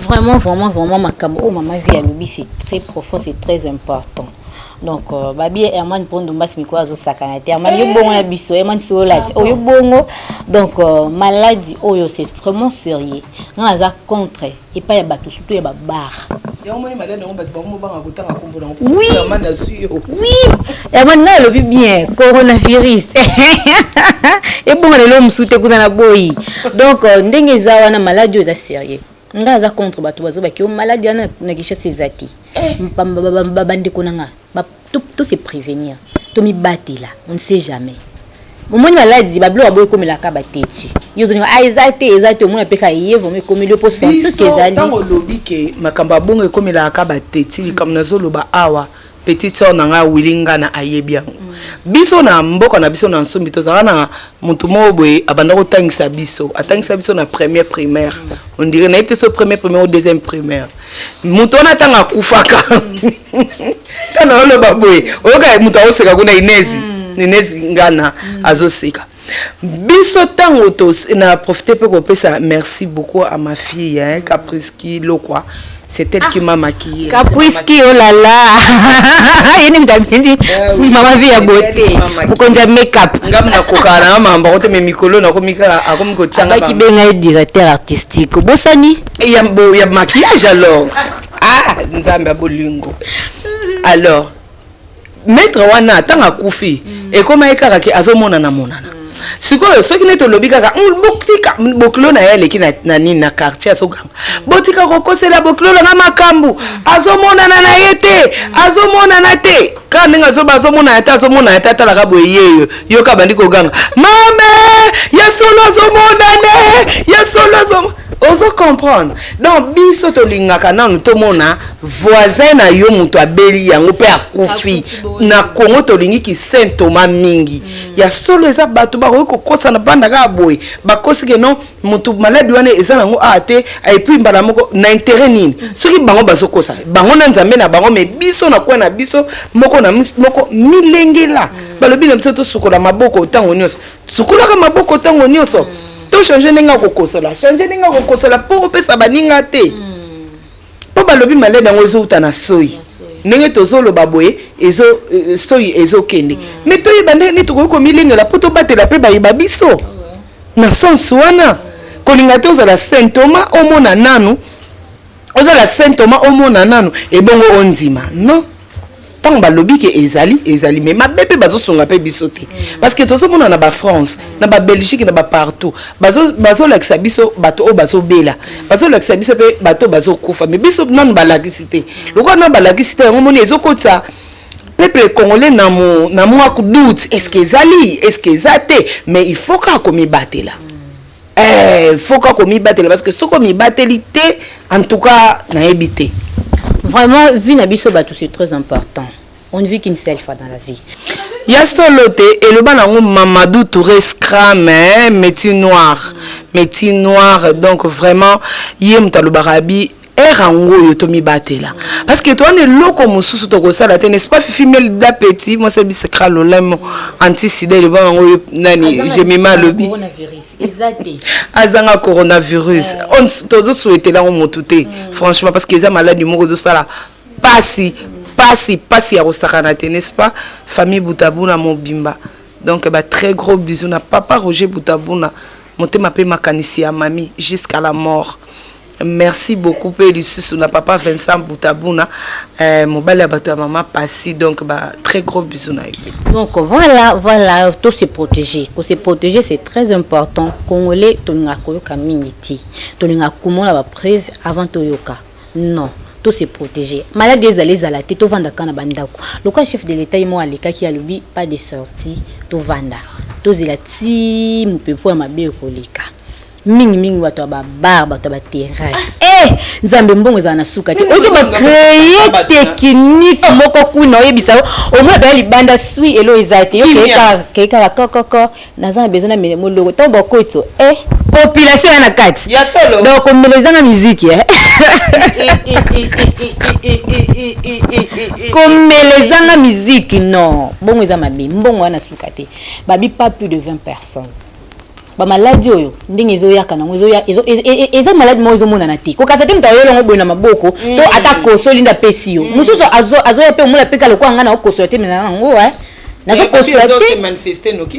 Vraiment, vraiment, vraiment, makambo oyo mama Vi alobi, c'est très profond, c'est très important. Donc babi Herman Mpondo Mbasi, mikolo azosakana te. Herman, yo bongo na biso. Herman solola ti oyo bongo. Donc maladie oyo, c'est vraiment sérieux. Nga naza contre epai ya bato, surtout ya babar. Oui, oui, Herman, ngai alobi bien, coronavirus ebongo lelo mosusu te kuna na boyi. Donc ndenge eza wana, maladie oyo eza sérieux. Ngai aza contre bato bazobaki o maladie wana na Kinshasa eza te. Bandeko na nga, to se prévenir, tomibatela, on ne sait jamais. Omoni maladie, babiloko baboyi ekomelaka bateti. Yo ozoninga a eza te, eza te. Omona mpe ka ye vraiment ekomeli yo mpo sentir ke ezali. Ntango olobi ke makambo ya bongo ekomelaka bateti, likambo nazoloba awa, petite sœur na ngai Wili Ngana ayebi yango. Biso na mboka na biso na Nsumbi, tozalaka na motu moko boye abanda kotangisa biso, atangisa biso na première primaire, on dirait, nayebi te so première primaire ou deuxième primaire. Moto wana ntango akufaka, ntango oloba boye, oyoka moto azoseka kuna, Inezi, Inezi Ngana azoseka biso. Ntango na profite mpe kopesa merci beaucoup à ma fille, hein, Capriski Lokwa, c'est elle qui m'a maquillée. Capriski, oh là là, ye nde moto abendi mama Vi ya beauté, mokonzi ya make-up. Ngam nakokaka nanga makambo yango te, me mikolo nakomi kaka, akomi kotianga. Abaki benga ye directeur artistique, obosani. Ya, ya maquillage. Alors, ah, Nzambe ya bolingo. Alors maître wana, ntango akufi, ekóma ye kaka ke azomonana monana. Sikoyo soki neti olobi kaka botika bokilo na ye aleki na nini na quartier, azoganga: "Botika kokosela bokilo nanga makambo, azomonana na ye te, azomonana te." Kaka ndenge azoba azomonana te, azomonana te, atalaka boye, ye yoka bandi koganga: "Mame, ya solo azomonana, ya solo azo." Ozo comprendre? Donc biso tolingaka nanu tomona voisin na yo moto abeli yango mpe akufi. Na Congo tolingi saint Thomas mingi. Ya solo, eza bato bakoki kokosana banda kaka boye, bakosi ke non, moto maladie wana eza nango awa te. Et puis mbala moko na intérêt nini? Soki bango bazokosa bango na Nzambe na bango, mais biso na kwe na biso moko na moko milengela. Balobi na biso tosukola maboko ntango nyonso, sukolaka maboko ntango nyonso. Tochange ndenge akokosola, change ndenge akokosola mpo opesa baninga te, mpo balobi maladie yango ezouta na soi. Ndenge tozoloba boye, ezo soi ezokende, mais toyeba ndenge nini tokoki komilengela mpo tobatela mpe bayeba biso na sens wana. Kolinga te ozala saint Thomas, omona nanu, ozala saint Thomas, omona nanu ebongo ondima. Non, ntango balobi ke ezali, ezali, mais mabe mpe bazosunga mpe biso te, parce que tozomona na bafrance, na babelgique, na bapartout, bazolakisa biso bato oyo bazobela, bazolakisa biso mpe bato oyo bazokufa, mais biso nanu balakisi te. Lokola nanu balakisi te yango, moni ezokotisa peuple congolais na mwa doute: est ce que ezali, est ce que eza te? Mais il faut kaka komibatela. Faut kaka komibatela, parce que soki omibateli te, en tout cas nayebi te. Vraiment, vie na biso bato, c'est très important. On ne vit qu'une seule fois dans la vie. Ya solo te, eloba nango Mamadou Touré Scram, hein, métier noir, métier noir. Donc vraiment, ye moto alobaka bi ere yango oyo tomibatela, parce que towana eloko mosusu tokosala te, n'est-ce pas? Fifi Mel da petit mwasi bisekra lolemo antisida, eloba yango oyo nani Jemima alobi azanga coronavirus. Tozosouhaitela yango motu te, franchement, parce que eza maladie moko ezosala pasi, pasi, pasi ya kosakana te, n'est-ce pas? Famille Butabuna mobimba, donc ba très gros bisous na papa Roger Butabuna, motema mpe makanisi ya mami jusqu'à la mort. Merci beaucoup mpe lisusu na papa Vincent Butabuna, mobali ya bato ya mama Pasi. Donc ba très gros bisous na ye. Donc voilà, voilà, to se protéger, ko se protéger, c'est très important. Congolais tolingaka koyoka mingi te, tolingaka komona bapreuve avant toyoka. Non. To se protéger. Maladie ezala ezala te, tovanda kaka na bandako. Lokola chef de l'État ye moko alekaki, alobi pas de sortie, tovanda, tozela ti mopepo ya mabe ekoleka. Mingimingi bato ya babar, bato ya baterrasse, e Nzambe, mbongo ezala na suka te. Oyoki, bacréer technique moko kuna, oyebisa yo, omona baya libanda sui elo eza te, yo kei kaka kokoko, naza na besoin na mele moloko. Ntango bakoto e population ya na kati. Ya solo. Donc komela ezanga miziki, eh. Komela ezanga miziki, non, bongo eza mabe. Mbongo wana suka te. Babi pas plus de 20 personnes. Bamaladi oyo ndenge ezoyaka nango, eza maladi moko ezomonana te. Kokasa te, moto ayoyela boye na maboko to ata kosoli nde apesi yo. Mosusu azoya mpe omona mpe ka lokola ngai naokosola te, mena yango nazokosola te.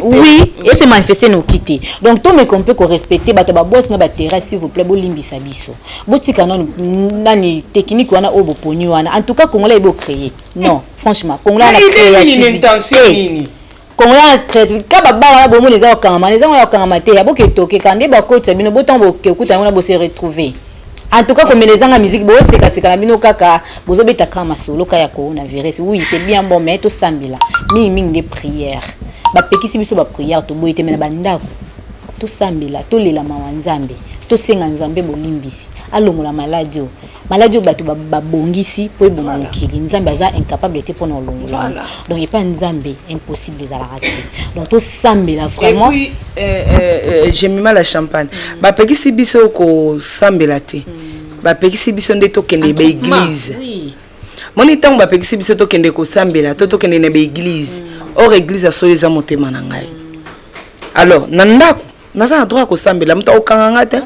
Oui, ese manifeste noki te. Donc tomeka mpe korespecter bato ya baboîte na baterrasse. S'il vous plaît, bolimbisa biso, botika nani nani technique wana oyo boponi wana. En tout cas, Congolais yebi ocréer. Non, franchement, Congolais na créativité, Congolais na créativité. Ka babala wana bomona eza kokangama, eza ngo ya kokangama te, ya boketoke ka nde bakotisa bino. Botango bokekuta yango na bose retrouver. En tout cas, komela ezanga musique, bosekaseka na bino kaka, bozobeta kaka masolo ka ya coronavirus. Oui, c'est bien bon, mais tosambela mingimingi nde prière. Bapekisi biso baprière, toboyi te, me na bandako tosambela, tolela mawa Nzambe, tosenga Nzambe bolimbisi, alongola maladi oyo. Maladi oyo bato babongisi mpo eboma mokili, Nzambe aza incapable te mpona olongola. Donc epai Nzambe impossible ezalaka te. Donc tosambela vraiment. Et puis Jemima la Champagne, bapekisi biso kosambela te, bapekisi biso nde tokende baéglise. Moni, ntango bapekisi biso tokende kosambela to tokende na baéglise, or église ya solo eza motema na ngai. Alors na ndako naza na droit ya kosambela, moto akokanga nga te.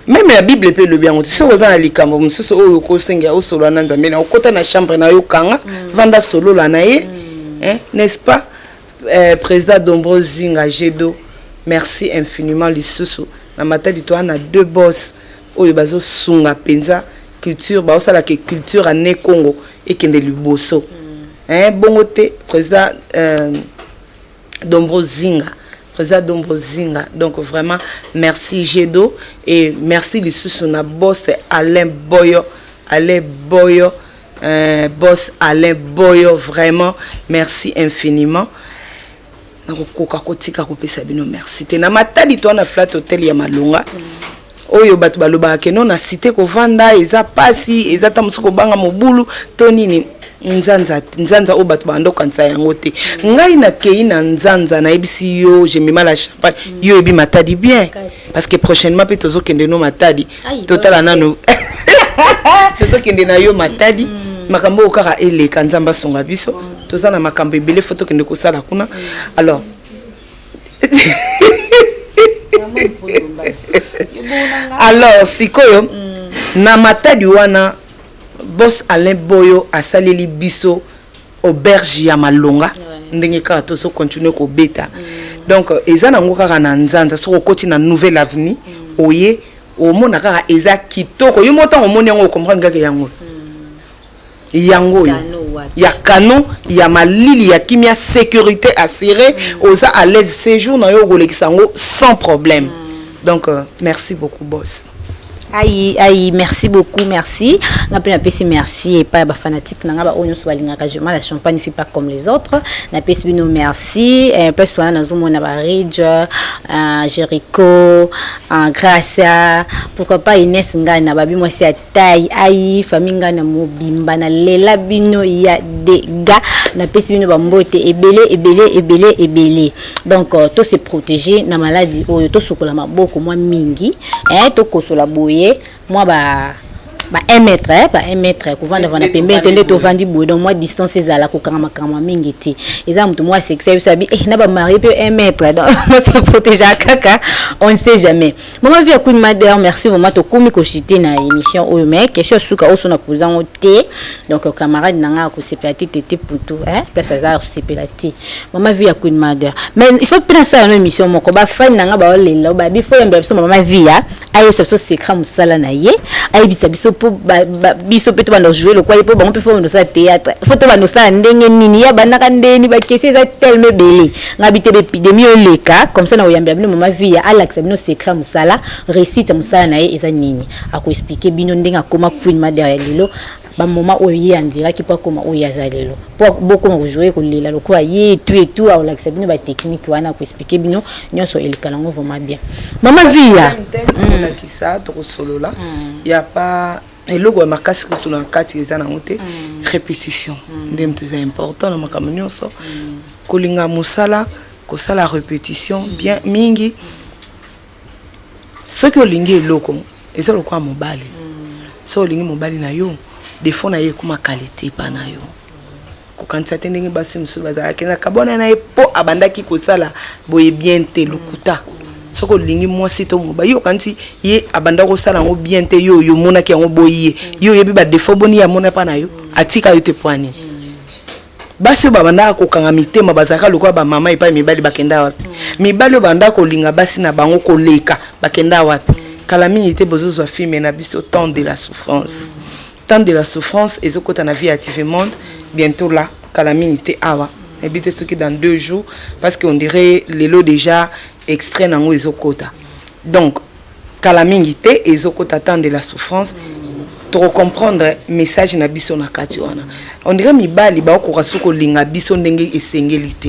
Même ya Bible mpe elobi yango te. Soki oza na likambo mosusu oyo okosengela osolola na Nzambe, na okota na chambre na yo, okanga, vanda, solola na ye, n'est-ce pas? Président Dombro Zinga Gedo, merci infiniment. Lisusu na Matadi toa na deux boss oyo bazosunga mpenza culture, baosalaka culture ane Congo ekende liboso, hein, bongo te? Président Dombro Zinga, président Dombro Zinga, donc vraiment merci Gedo et merci lisusu na boss Alain Boyo, Alain Boyo, boss Alain Boyo, vraiment merci infiniment. Nakokoka kotika kopesa bino merci te. Na Matadi to na Flat Hotel ya Malonga, oyo bato balobaka ke no na cité kovanda eza pasi, eza ta mosusu kobanga mobulu to nini. Nzanza, nzanza oyo bato banda okanisa yango te. Ngai nakei na nzanza, nayebisi yo, Jemima la Champagne, yo oyebi Matadi bien, parce que prochainement mpe tozokende no Matadi. Totala nanu, tozokende na yo Matadi. Makambo oyo kaka eleka, Nzambe asunga biso. Toza na makambo ebele fo tokende kosala kuna. Alors sikoyo na Matadi wana, boss Alain Boyo asaleli biso auberge ya Malonga. Ndenge kaka tozocontinue kobeta, donc eza nango kaka na Nzanza. Soki okoti na Nouvelle Avenue, oye omona kaka eza kitoko. Yo moko ntango omoni yango, ocomprendre kaka yango, yango oyo ya canon, ya malili, ya kimia, sécurité assurée, oza à l'aise, séjour na yo okolekisa yango sans problème. Donc merci beaucoup, boss. Aïe, aïe, merci beaucoup, merci. Nga pe napesi merci epai ya bafanatique na nga, baoyo nyonso balingaka Jemima la Champagne fille pas comme les autres. Napesi bino merci. Place wana nazomona baridge, Jericho, Gracia, pourquoi pas Ines ngai na babi mwasi ya tai. Ai, famille ngai na mobimba, nalela bino ya dega. Napesi bino bambote ebele, ebele, ebele, ebele. Donc to se protéger na maladi oyo, tosukola maboko mwa mingi, tokosola boye mwa ba 1 mètre, ba 1 mètre, kovanda vanda pembeni te nde tovandi boye. Donc mwa distance ezala, kokangama kangama mingi te. Eza moto mwa sexe biso abi na bamarie mpe 1 mètre. Donc se protéger kaka, on ne sait jamais. Mama Vie ya Queen Mother, merci vraiment. Tokomi koshite na émission oyo, mais question suka oyo so na poza yango te. Donc camarade na nga akosepela te, tete putu, place aza akosepela te. Mama Vie ya Queen Mother, mais il faut mpe nasala no émission moko. Bafani na nga baolela, babi fo yambela biso mama Vie, ayebisa biso secret mosala na ye, ayebisa biso. mpo biso mpe tobanda jouer lokwa ye, mpo bango mpe fo banda osala théâtre, fo tobanda osala ndenge nini, ya bandaka ndeni. Baquestion eza tellement ebele. Nga bi te, baépidémie oleka comme ça, na koyambela bino mama Viya, alakisa bino secret ya mosala, réussite ya mosala na ye eza nini. Akoexpliquer bino ndenge akoma Queen Mother ya lelo, bamoma oyo ye andiraki mpo akoma oyo aza lelo, mpo bokoma kojouer, kolela lokola ye, etu etu. Akolakisa bino batechnique wana, akoexpliquer bino nyonso. Eleka nango vraiment bien, mama Viya. Tokolakisa, tokosolola ya pa eloko ya makasi kutu na kati eza nango te. Répétition nde moto eza important na makambo nyonso. Kolinga mosala, kosala répétition bien mingi. Soki olingi eloko, eza lokola mobali. Soki olingi mobali na yo, défaut na ye ekoma qualité epa na yo. Kokanisa te ndenge basi mosusu bazalaki na kabwana na ye mpo abandaki kosala boye bien te. Lokuta. Soki olingi mwasi to mobali, yo okanisi ye abanda kosala yango bien te, yo oyo omonaki yango boyi ye, yo oyebi badéfaut boni ye amona mpa na yo, atika yo te. Po anini? Basi oyo babandaka kokanga mitema, bazalaka lokola bamama epai mibali, bakenda wapi? Mibali oyo bandaka kolinga basi na bango koleka, bakenda wapi? Kala mingi te bozozwa film na biso Temps de la souffrance. Temps de la souffrance ezokɔta na Vie ya TV Monde bientôt là, kala mingi te awa. Nayebi te soki dans 2 jours, parce que on dirait lelo déjà extrait nango ezokɔta. Donc kala mingi te ezokɔta Temps de la souffrance. Tokocomprendre message na biso na kati wana. On dirait mibali baokoka soki kolinga biso ndenge esengeli te.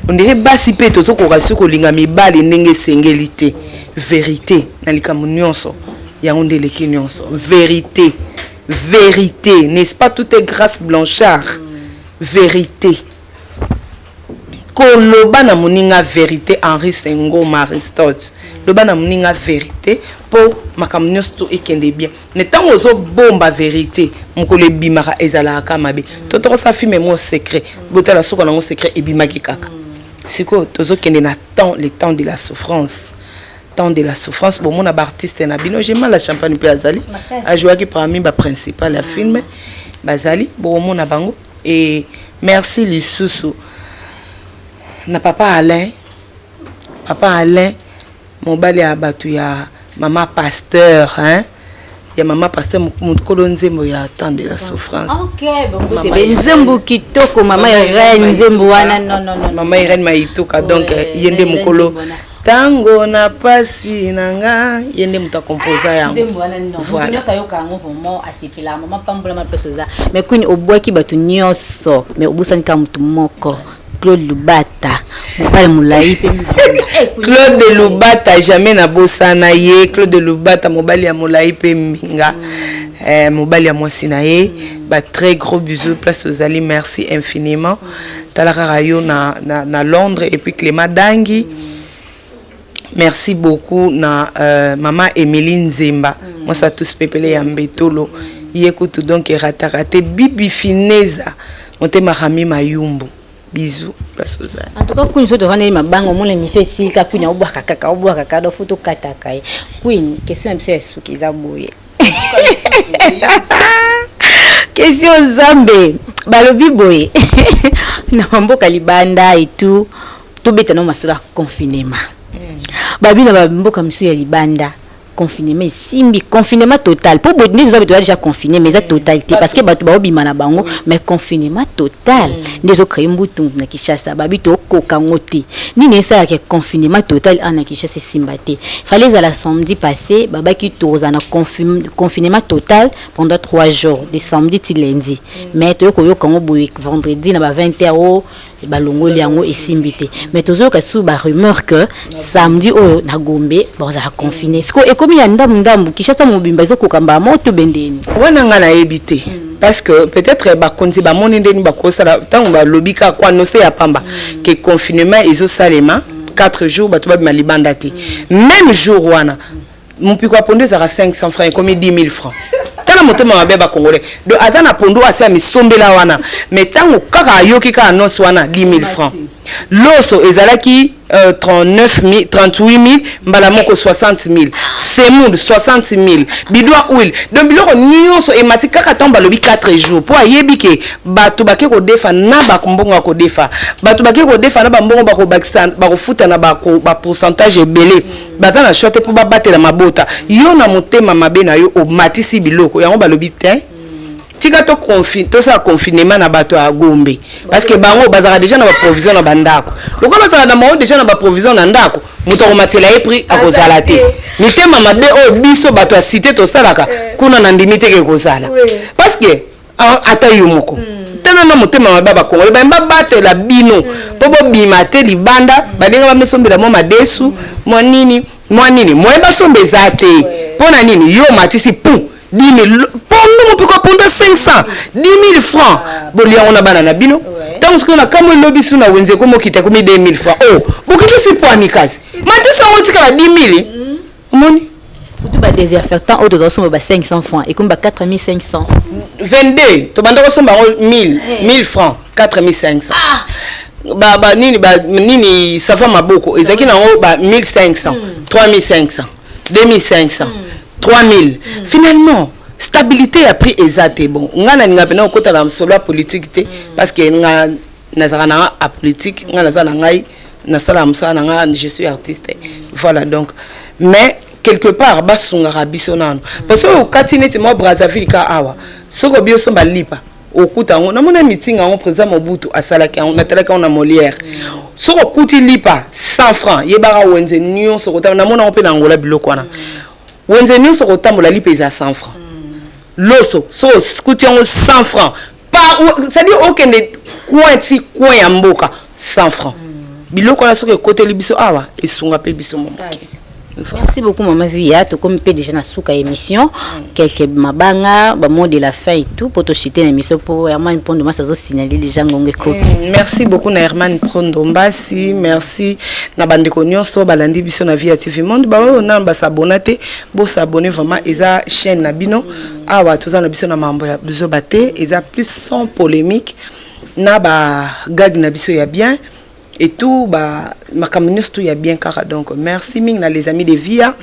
On dirait basi mpe tozokoka soki kolinga mibali ndenge esengeli te. Vérité na likambo nyonso, yango nde eleki nyonso. Vérité, vérité, n'est-ce pas? Tout est grâce Blanchard. Vérité, koloba na moninga vérité. Henri Sengoma, Aristote, loba na moninga vérité mpo makambo nyonso to ekende bien. Mais ntango ozobomba vérité, mokolo ebimaka ezalaka mabe. To tokosala film mo secret, botala suka nango, secret ebimaki kaka. Sikoyo tozokende na temps, le temps de la souffrance. Temps de la souffrance, bomona baartiste na bino Jema la Champagne mpe azali, ajouaki parmi baprincipal ya film. Bazali, bokomona bango. Et merci lisusu na papa Alain, papa Alain, mobali ya bato ya mama pasteur, hein? Ya mama pasteur, mokolo nzembo ya Temps de la souffrance. Nzembo kitoko, mama Irene, nzembo wana, non, non, non. Mama Irene Maituka. Donc ye nde mokolo ntango na pasi na nga, ye nde moto akomposa yango. Nzembo wana, non, moto nyonso ayoka yango, vraiment asepelaka. Mama pambolama mpe oza. Mais kuni obwaki bato nyonso, mais obosani kaka motu moko, Claude Lubata, mobali molai mpe. Claude Lubata, jamais nabosana ye. Claude Lubata, mobali ya molai mpe mbinga, mobali ya mwasi na ye. Ba très gros bisous place ozali, merci infiniment. Tala kaka yo na Londres. Et puis Clément Dangi, merci beaucoup na mama Émilie Nzemba, mwasi atus pepele ya mbetolo, ye kutu donc erataka te. Bibi Fineza, motema Rami Mayumbu, bisous place ozali. En tout cas Queen, so tovandeli mabanga, omona émission esilika. Queen obwaka kaka, obwaka kaka, do fu tokataka ye. Queen, question na biso ya suki eza boye, question Nzambe. Balobi boye na bamboka libanda etu, tobeta no masolo ya confinement. Babi na bamboka misusu ya libanda, confinement esimbi, confinement total, mpo boye nde toza, toza déjà confiné, mais eza total te, parce que bato baobima na bango. Mais confinement total nde ezocréer mbutu na Kinshasa. Babi tokoka yango te. Nini esalaka confinement total awa na Kinshasa esimba te? Fallait ezala samedi passé. Babaki tozala na confinement total pendant 3 jours, de samedi ti lundi. Mais toyei koyoka yango boye vendredi na ba 20 heures o balongoli yango, esimbi te. Mais tozoyoka susu barumeur que samedi oyo na Gombe bazala confiné. Siko ekomi ya ndambu ndambu, Kinshasa mobimba ezokoka mbala moko to bendeni? Wana nga nayebi te, parce que peut-être bakonzi bamoni ndeni bakosala. Ntango balobi kaka koannoncer ya pamba ke confinement ezosalema 4 jours, bato babima libanda te, même jour wana mopiko ya pondu ezalaka 500 francs, ekomi 10 000 francs. Tala motema mabe bacongolais. Donc aza na pondu asi ya misombela wana, mais ntango kaka ayoki kaka annonce wana, 10 000 francs. Loso ezalaki 39 000, 38 000, mbala moko 60 000, semoule 60 000, bidon huile. Donc biloko nyonso emati kaka ntango balobi 4 jours, mpo ayebi ke bato bake kodefa na bambongo ya kodefa, bato bake kodefa na bambongo bakobakisa, bakofuta na bapourcentage ebele. Baza na choix te mpo babatela mabota. Yo na motema mabe na yo, omatisi biloko yango. Balobi te, tika tosala confinement na bato ya Gombe, parce que bango bazalaka déjà na baprovision na bandako. Lokola bazalaka na bango déjà na baprovision na ndako, moto akomatela ye prix akozala te. Mitema mabe oyo biso bato ya cité tosalaka kuna, na ndimi teke kozala, parce que ata yo moko tala na motema mabe ya Bakongole, bayemba babatela bino mpo bobima te libanda. Balinga bamisombela mwa madesu, mwa nini, mwa nini, moye basomba eza te. Mpo na nini yo omatisi pu 10 000? Pondu, mopiko pondu 500, 10 000 francs, boliango na bana na bino. Ntango soki na kambo elobi su na wenze, ekomokita, ekomi 2 000 francs. O bokitisi pwani, kasi matisi yango otikala 10 000, omoni. Surtout badésinfectant oyo tozala ba 500 francs, ekomi ba 4500. 22, tobanda kosomba yango 1000, 1000 francs, 4500. Ba ba nini, ba nini, savon maboko ezalaki nango ba 1500, 3500, 2500, 3000. Finalement stabilité ya prix eza te. Bon, ngai nalinga mpena kokota na solo ya politique te, parce que nga nazalaka na apolitique. Ngai naza na ngai, nasalaka mosala na ngai, je suis artiste, voilà. Donc mais quelque part basungaka biso nano, parce que okati neti mwa Brazzaville ka awa, soki obi osomba lipa, okuta yango. Namona meeting yango, président Mobutu asalaki yango, natalaki yango na Molière. Soki okuti lipa 100 francs, yebaka wenze nyonso kotambola. Namona yango mpe na Angola, biloko wana, wenze nyonso kotambola, lipa eza 100 francs. Loso, soki okuti yango 100 francs par, c'est-à-dire okende coin ti coin ya mboka, 100 francs. Biloko wana soki ekoteli biso awa, esunga mpe biso mo moke. Merci beaucoup, Mama Via. Tokomi mpe déjà na suka émission. Quelques mabanga, bamot de la fin et tout, po toshite na émission, po Herman Mpondo Masi azosignaler déjà ngongo ekoki. Merci beaucoup na Herman Mpondo Mbasi, merci na bandeko nyonso balandi biso na Via TV Monde. Baoyo nano basabona te, bosabone vraiment, eza chaîne na bino. Awa toza na biso na mambo ya bizoba te, eza plus sans polémique, na bagag na biso ya bien et tout, ba makambo nyonso tout ya bien kaka. Donc merci mingi na les amis de Via,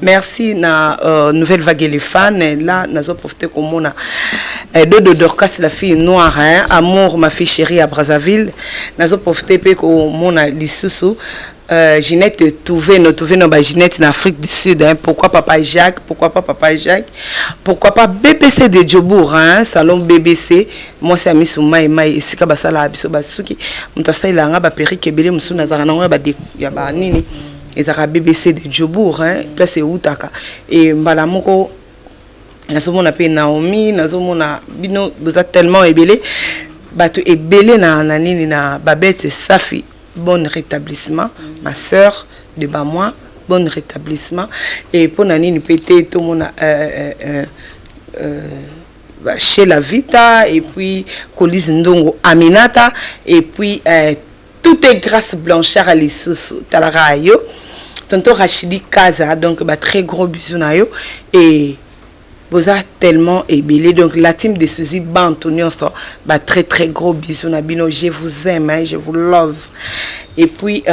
merci na Nouvelle Vague et les fans. Là nazo profiter komona Dodo Dorcas, la fille noire, hein, amour, ma fille chérie à Brazzaville. Nazo profiter mpe komona lisusu Ginette Touveno, Touveno, ba Ginette en Afrique du Sud, hein. Pourquoi papa Jacques, pourquoi pas papa Jacques, pourquoi pas BBC de Djobourg, hein, salon BBC, moi c'est Amisu Mai Mai, esika basala biso basuki, moto asalelanga ba perruque ebele mosusu nazalaka nango ya ba ya ba nini, ezalaka BBC de Djobourg, hein, place eutaka. E mbala moko nazomona mpe Naomi, nazomona bino boza tellement ebele, bato ebele na nini, na Babette Safi, bon rétablissement, ma sœur de ba moi, bon rétablissement. Et mpo na nini mpe te tomona chez la Vita et puis Colise Ndongo Aminata et puis tout est grâce Blanchard lisusu talaka yo, tonton Rachidi Kaza. Donc ba très gros bisous na yo et boza tellement ebele. Donc la team de Suzy Bantu nyonso, ba très très gros bisous na bino. Je vous aime, hein, je vous love. Et puis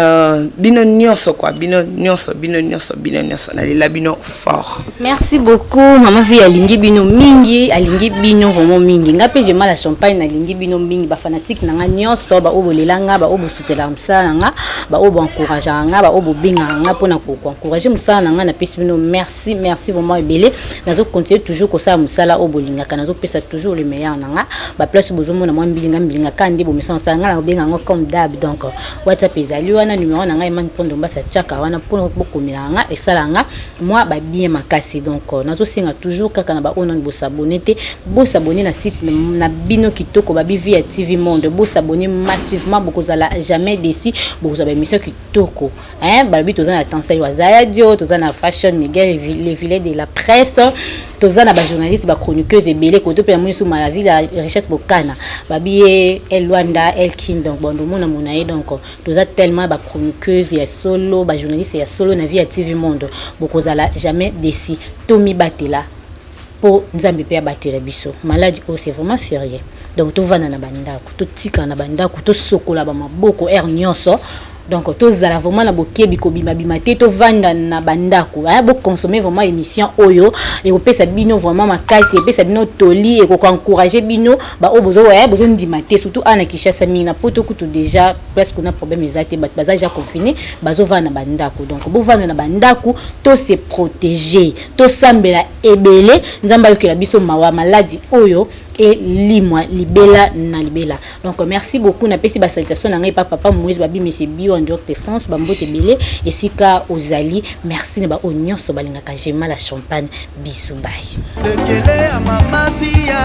bino nyonso quoi, bino nyonso, bino nyonso, bino nyonso, nalela bino fort. Merci beaucoup, Mama Vi. Alingi bino mingi, alingi bino vraiment mingi. Nga mpe Jema la Champagne, nalingi bino mingi, bafanatique na nga nyonso, baoyo bolela nga, baoyo bosutelaka mosala na nga, baoyo boencourageaka nga, baoyo bobengaka nga mpona koencourage mosala na nga. Napesi bino merci, merci vraiment ebele. Nazocontinue toujours kosala mosala oyo bolingaka, nazopesa toujours le meilleur na nga. Baplace bozomona mwa mbilinga mbilinga kaka nde bomesana mosala nga, nakobenga yango comme d'hab. Donc WhatsApp ezali wana, numéro na ngai Emani Mpondo Mbasi atiaka wana mpona bokomelaka nga, esalaka nga mwa babien makasi. Donc nazosenga toujours kaka na baoyo nani bosabone te, bosabone na site na bino kitoko babi Via TV Monde. Bosabone massivement, bokozala jamais déçus, bokozwa baémission kitoko, hein. Balobi toza na Tansai Wazaya Dio, toza na Fashion Miguel le vilet de la presse, toza na bajournaliste, bachroniqueuse ebele koto mpe namoni so Malaville ya Richesse Bokana, babi ye El Lwanda El King. Donc bon, omona mona ye. Donc toza tellement bachroniqueuse ya solo, bajournaliste ya solo na Vie ya TV Monde. Bokozala jamais déçus. Tomibatela mpo Nzambe mpe abatela biso. Maladie oyo, c'est vraiment sérieux. Donc tovanda na bandako, totikala na bandako, tosokola bamaboko heure nyonso. Donc tozala vraiment na bokebi, kobimabima te, tovanda na bandako. Aya boconsommer vraiment émission oyo, ekopesa bino vraiment makasi, epesa bino toli, ekokoencourager bino baoyo bozoya bozondima te, surtout awa na Kinshasa mingi. Na Poto kutu déjà presque kuna problème eza te, bato baza déjà confiné, bazovanda na bandako. Donc bovanda na bandako, to se protéger, tosambela ebele, Nzambe ayokela biso mawa, maladi oyo elimwa libela na libela. Donc merci beaucoup. Napesi basalutation na ngai pa papa Moïse Babimisi Bio en direct de France, bambote ebele esika ozali. Merci na baoyo nyonso balingaka Jema la Champagne. Bisous, bye. Sekele ya mama Via.